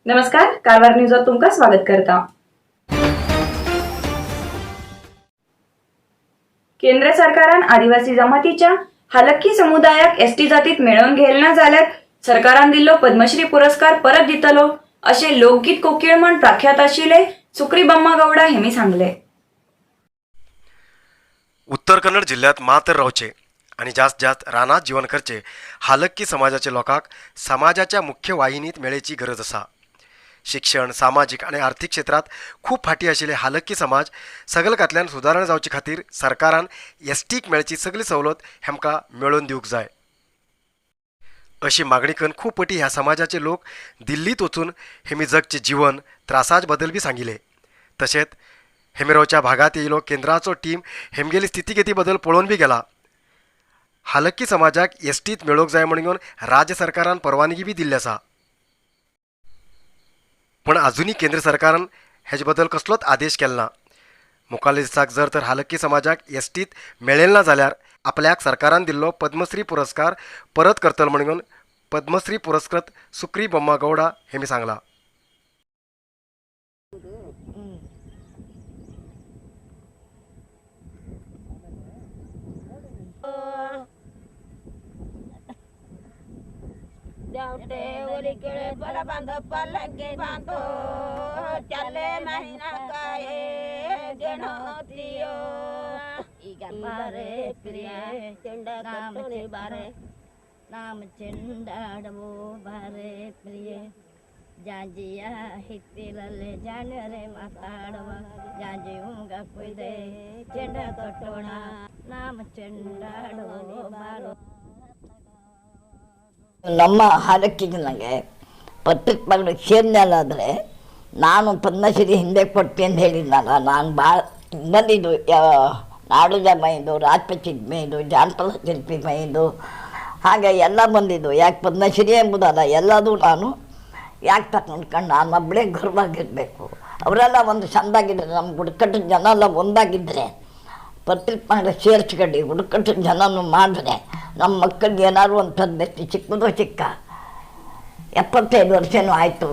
नमस्कार, कारवार न्यूजात तुमकां स्वागत करता. केंद्र सरकारान आदिवासी जमातीच्या हालक्की समुदायाक एसटी जातीत मेळोवन घेयले ना जाल्यार सरकारान दिल्लो पद्मश्री पुरस्कार परत दितलो अशें लोकगीत कोकीळ म्हण प्रख्यात आशिल्ले सुक्री बम्मा गौडा हेमी सांगले. उत्तर कन्नड जिल्ह्यात मातर रावचे आणि जास्त जास्त रानात जीवन करचे हालक्की समाजाचे लोकांक समाजाच्या मुख्य वाहिनीत मेळेची गरज आसा. शिक्षण, सामाजीक आनी आर्थीक क्षेत्रांत खूब फाटीं आशिल्ले हालक्की समाज सगलकांतल्यान सुदारणा जावचे खातीर सरकारान एसटीक मेळची सगली सवलत हेमकां मेळोवन दिवंक जाय अशी मागणी करून खूब पटी ह्या समाजाचे लोक दिल्लीत वचून हेमी जगचे जीवन त्रासाच बदल बी सांगिले. तशेंच हेमेरोच्या भागात येयलो केंद्राचो टीम हेमगेली स्थितीगती बदल पळोवन बी गेला. हालक्की समाजाक एसटीत मेळोवंक जाय म्हणून राज्य सरकारान परवानगी बी दिल्ली आसा, पण अजुनूय केंद्र सरकारान हेजे बद्दल कसलोच आदेश केलो ना. मुखाल्ल्या दिसाक जर तर हालक्की समाजाक एसटीत मेळेल ना जाल्यार आपल्याक सरकारान दिल्लो पद्मश्री पुरस्कार परत करतलो म्हणून पद्मश्री पुरस्कृत सुक्री बम्मा गौडा हेमी सांगला. देवटे ओलीकडे बला बांध पलंगी बांधो चाले महिना काय गणतियो ಈಗ ಬಾರೆ ಪ್ರಿಯ ಚೆಂಡ ಕಟ್ಟೋಣಿ ಬಾರೆ ನಾಮ ಚೆಂಡಾಡವೋ ಬಾರೆ ಪ್ರಿಯೆ ಜಾಂಜಿಯ ಹಿತ್ತಿಲಲ್ಲೇ ಜಾಣರೆ ಮಾತಾಡುವ ಜಾಂಜಿ ಉಂಗ ಕುಯ್ದೆ ಚೆಂಡ ಕಟ್ಟೋಣ ನಾಮ ಚೆಂಡಾಡುವೋ ಬಾರೋ. ನಮ್ಮ ಹಾಲಕ್ಕಿಗೆ ನನಗೆ ಪತ್ರಿಕೆ ಮಗಳು ಸೇರಿದ್ಮೇಲಾದರೆ ನಾನು ಪದ್ಮಶ್ರೀ ಹಿಂದೆ ಕೊಡ್ತೀನಿ ಅಂತ ಹೇಳಿದ್ನಲ್ಲ, ನಾನು ಭಾಳ ಬಂದಿದ್ದು ನಾಡುಜ ಮೈದು, ರಾಜಪತಿ ಮೈದು, ಜಾನಪದ ಶಿಲ್ಪಿ ಮೈದು, ಹಾಗೆ ಎಲ್ಲ ಬಂದಿದ್ದು. ಯಾಕೆ ಪದ್ಮಶ್ರೀ ಎಂಬುದಲ್ಲ, ಎಲ್ಲದೂ ನಾನು ಯಾಕೆ ತಗೊಂಡ್ಕೊಂಡು ನಾನು ಒಬ್ಬಳೇ ಗರ್ವಾಗಿರಬೇಕು. ಅವರೆಲ್ಲ ಒಂದು ಚೆಂದಾಗಿದ್ದರೆ, ನಮ್ಮ ಬುಡಕಟ್ಟು ಜನ ಎಲ್ಲ ಒಂದಾಗಿದ್ದರೆ, ಪತ್ರಿಕೆ ಮಾಡಿ ಸೇರಿಸ್ಕೊಂಡು ಬುಡಕಟ್ಟು ಜನನು ಮಾಡಿದ್ರೆ ನಮ್ಮ ಮಕ್ಕಳಿಗೆ ಏನಾದ್ರು ಒಂದು ತರಬೇತಿ ಚಿಕ್ಕದೋ ಚಿಕ್ಕ. 75 ವರ್ಷನೂ ಆಯಿತು,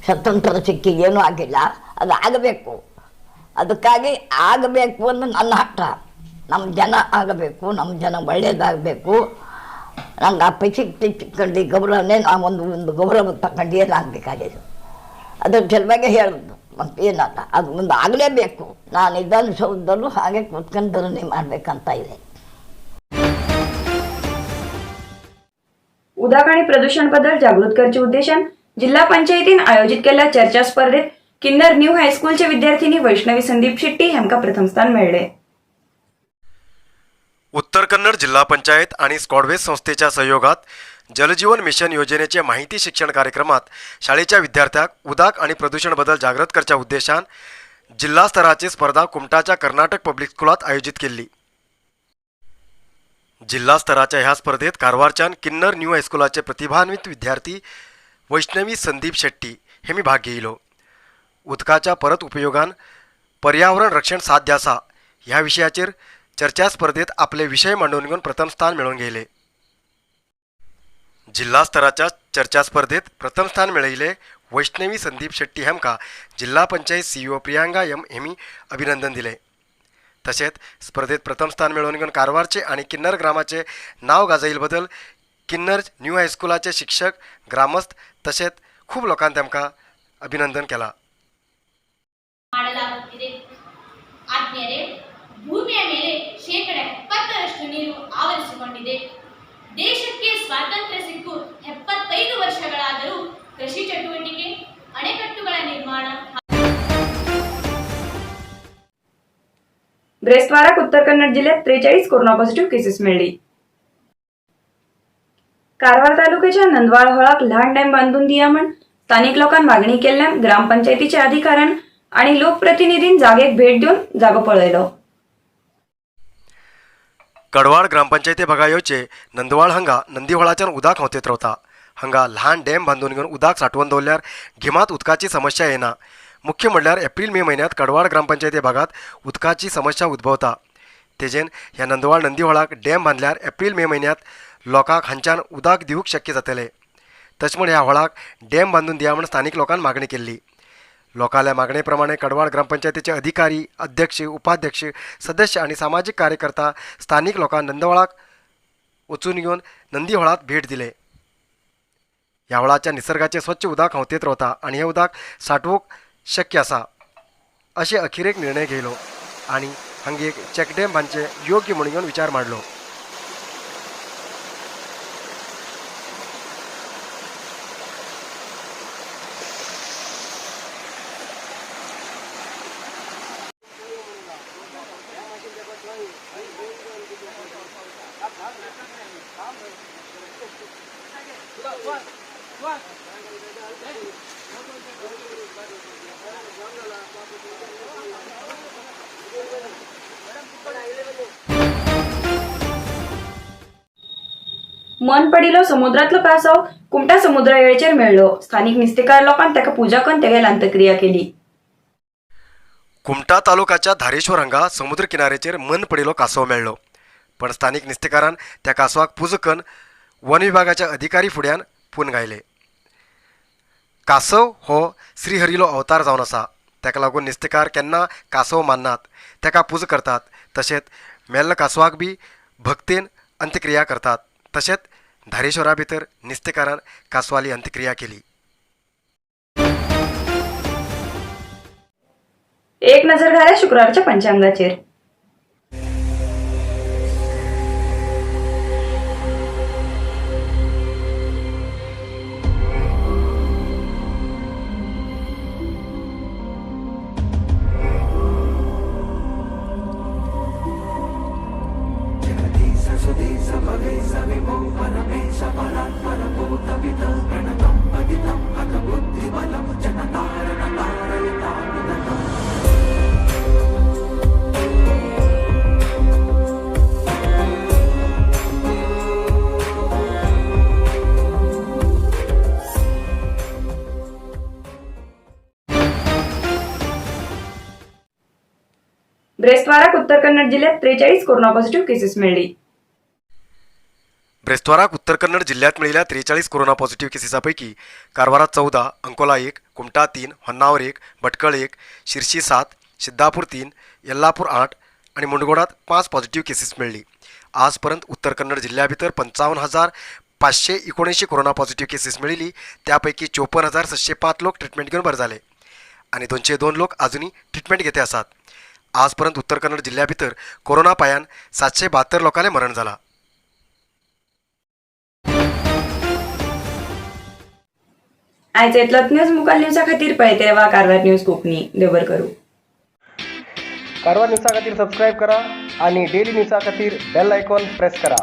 ಸ್ವತಂತ್ರ ಸಿಕ್ಕಿ ಏನೂ ಆಗಿಲ್ಲ. ಅದು ಆಗಬೇಕು, ಅದಕ್ಕಾಗಿ ಆಗಬೇಕು ಅನ್ನೋ ನನ್ನ ಹಠ. ನಮ್ಮ ಜನ ಆಗಬೇಕು, ನಮ್ಮ ಜನ ಒಳ್ಳೆಯದಾಗಬೇಕು. ನಂಗೆ ಆ ಪೈಸೆ ಚಿಕ್ಕಂಡು ಗೌರವನೇ ನಾವೊಂದು ಒಂದು ಗೌರವ ತಗೊಂಡು ಏನಾಗಬೇಕಾಗಿದೆ ಅದ್ರ ಸಲುವಾಗಿ ಹೇಳೋದು, ಮತ್ತೇನಲ್ಲ. ಅದು ಮುಂದೆ ಆಗಲೇಬೇಕು. ನಾನು ಇದನ್ನು ಸೌದಲ್ಲೂ ಹಾಗೆ ಕೂತ್ಕೊಂಡು ಧರಣಿ ಮಾಡಬೇಕಂತ ಇದೆ. उदक आणि प्रदूषण बद्दल जागृत करचे उद्देशान जिल्हा पंचायतीन आयोजित केल्ल्या चर्चा स्पर्धेत किन्नर न्यू हायस्कूलचे विद्यार्थिनी वैष्णवी संदीप शेट्टी हेमका प्रथम स्थान मेळ्ळे. उत्तर कन्नड जिल्हा पंचायत आणि स्कॉडवेज संस्थेच्या सहयोगात जलजीवन मिशन योजनेचे माहिती शिक्षण कार्यक्रमात शाळेच्या विद्यार्थ्याक उदक आणि प्रदूषण बदल जागृत करच्या उद्देशान जिल्हा स्तराची स्पर्धा कुमटाच्या कर्नाटक पब्लिक स्कुलात आयोजित केल्ली. जिल्हा स्तराच्या ह्या स्पर्धेत कारवारच्यान किन्नर न्यू हायस्कुलाचे प्रतिभान्वित विद्यार्थी वैष्णवी संदीप शेट्टी हेमी भाग घेयलो. उदकाच्या परत उपयोगान पर्यावरण रक्षण साध्य आसा ह्या विशयाचेर चर्चा स्पर्धेत आपले विशय मांडून घेवन प्रथम स्थान मेळोवन घेयले. जिल्हा स्तराच्या चर्चा स्पर्धेत प्रथम स्थान मेळयले वैष्णवी संदीप शेट्टी हेमका जिल्हा पंचायत सीईओ प्रियांका एम हेमी अभिनंदन दिले. तशेंच स्पर्धेत प्रथम स्थान मेळोवन घेवन कारवारचे आनी किन्नर ग्रामाचे नाव गाजयिल्ले बदल किन्नर न्यू हायस्कुलाचे शिक्षक, ग्रामस्थ तशेंच खूब लोकांनी तेमकां अभिनंदन केलां. ಮಾಡಲಾಗುತ್ತಿದೆ. ಆತ್ಮೀಯರೇ, ಭೂಮಿಯ ಮೇಲೆ 70% ನೀರು ಆವರಿಸಿಕೊಂಡಿದೆ. ದೇಶಕ್ಕೆ ಸ್ವಾತಂತ್ರ್ಯ ಸಿಕ್ಕು 75 ವರ್ಷಗಳಾದರೂ ಕೃಷಿ ಚಟುವಟಿಕೆ, ಅಣೆಕಟ್ಟುಗಳ ನಿರ್ಮಾಣ ब्रेस्तवाराक उत्तर कन्नड जिल्ह्यात 43 कोरोना पॉझिटिव्ह केसेस मेळ्ळी. कारवार तालुक्याच्या नंदवाळ होळाक ल्हान डॅम बांदून दिया म्हण स्थानिक लोकांन मागणी केल्ल्यान ग्रामपंचायतीच्या अधिकाऱ्यान आणि लोकप्रतिनिधीन जागेक भेट दिवन जागो पळयलो. कडवाड ग्रामपंचायती भागा येवचे नंदवाळ हांगा नंदीहोळाच्यान उदक खावतेत रावता. हांगा ल्हान डॅम बांदून घेवन उदक सांठोवन दवरल्यार गिमांत उदकाची समस्या येना. मुख्य म्हणल्यार एप्रील मे म्हयन्यांत कडवाड ग्रामपंचायती भागांत उदकाची समस्या उद्भवता. तेजेन ह्या नंदवाळ नंदीहोळाक डॅम बांदल्यार एप्रील मे म्हयन्यांत लोकांक हांच्यान उदक दिवंक शक्य जातलें. तशें म्हण ह्या व्हाळाक डॅम बांदून दिया म्हण स्थानीक लोकांन मागणी केल्ली. लोकांल्या मागणे प्रमाणे कडवाड ग्रामपंचायतीचे अधिकारी, अध्यक्ष, उपाध्यक्ष, सदस्य आनी सामाजीक कार्यकर्ता स्थानीक लोकांक नंदवळाक वचून घेवन नंदी व्हाळात भेट दिले. ह्या व्हाळाच्या निसर्गाचे स्वच्छ उदक व्हांवतेत रावता आनी हें उदक सांठोवंक शक्य आसा अशें अखेरेक निर्णय घेयलो आनी हांगे एक चॅकडॅम बांदचें योग्य म्हूण घेवन विचार मांडलो. मन पडिलो समुद्रातलो कासव कुमटा समुद्रा वेळेचेर मेळ्ळो. स्थानिक नुस्तेकार लोकान ताका पुजा करून तेगेल अंत्यक्रिया केली. कुमटा तालुकाच्या धारेश्वर हांगा समुद्र किनाऱ्याचेर मन पडिलो कासव मेळ्ळो, पण स्थानीक नुस्तेकारान त्या कासवाक पुजा करून वन विभागाच्या अधिकारी फुड्यान पून घायले. कासव हो श्रीहरीलो अवतार जावन आसा. ताका लागून नुस्तेकार केन्ना कासव माननात, ताका पुजा करतात. तशेंच मेल्ल्या कासवाक बी भक्तेन अंत्यक्रिया करतात. तशेंच धारेश्वरा भितर नुस्तेकारान कासवाली अंत्यक्रिया केली. एक नजर घाल्या शुक्रारच्या पंचांगाचेर. ब्रेस्तावाराक उत्तर कन्नड जिल्ह्यात 43 कोरोना पॉझिटिव्ह केसेस मेळ्ळी. ब्रेस्तावाराक उत्तर कन्नड जिल्ह्यात मेळिल्ल्या 43 कोरोना पॉझिटिव्ह केसीसापैकी कारवारात 14, अंकोला 1, कुमटा 3, होन्नावर 1, भटकळ 1, शिरशी 7, सिद्धापूर 3, येल्लापूर 8 आणि मुंडगोडात 5 पॉझिटिव्ह केसीस मेळ्ळी. आजपर्यंत उत्तर कन्नड जिल्ह्याभितर 55,579 कोरोना पॉझिटिव्ह केसीस मेळिल्ली. त्यापैकी 54,705 लोक ट्रिटमेंट घेवन बरे जाले आणि 202 लोक अजूनही ट्रिटमेंट घेते आसात. आजपर्यंत उत्तर कन्नड जिल्ह्याभितर कोरोना पायान 772 लोकांले मरण झाला. आयज इतलोच न्यूज. मुखार न्यूजा खातीर पळयत वा कारवार न्यूज कोंकणी. देव करूं. कारवार न्यूजा खातीर सबस्क्रायब करा आणि डेली न्यूजा खातीर बेल आयकॉन प्रेस करा.